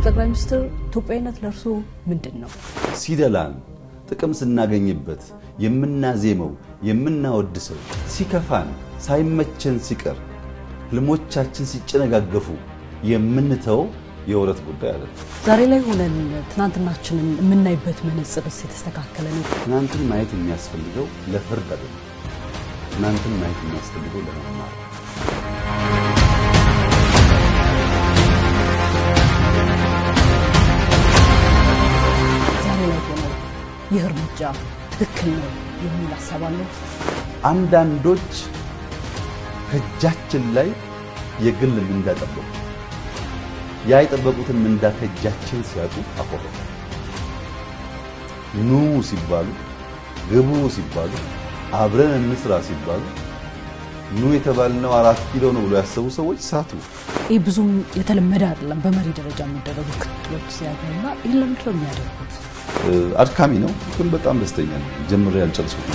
ጠቅላይ ሚኒስትር፣ ኢትዮጵያዊነት ለእርሶ ምንድን ነው? ሲደላን ጥቅም ስናገኝበት የምናዜመው የምናወድሰው፣ ሲከፋን ሳይመቸን ሲቀር ህልሞቻችን ሲጨነጋገፉ የምንተው የውረት ጉዳይ አይደለም። ዛሬ ላይ ሆነን ትናንትናችንን የምናይበት መነጽርስ የተስተካከለ ነው? ትናንትን ማየት የሚያስፈልገው ለፍርድ አይደለም። ትናንትን ማየት የሚያስፈልገው ለመማር። ዛሬ ላይ ሆነው ይህ እርምጃ ትክክል ነው የሚል ሀሳብ አለው? አንዳንዶች ከእጃችን ላይ የግል ምንዳ ጠበቁ። ያ የጠበቁትን ምንዳ ከእጃችን ሲያጡ አኮረፉ። ኑ ሲባሉ፣ ግቡ ሲባሉ፣ አብረን እንስራ ሲባሉ ኑ የተባልነው 4 ኪሎ ነው ብሎ ያሰቡ ሰዎች ሳቱ። ይህ ብዙም የተለመደ አይደለም። በመሪ ደረጃ የሚደረጉ ክትትሎች ሲያገኙና ይህን ለምንድን ነው የሚያደርጉት? አድካሚ ነው፣ ግን በጣም ደስተኛ ነኝ። ጀምሬ ያልጨረስኩት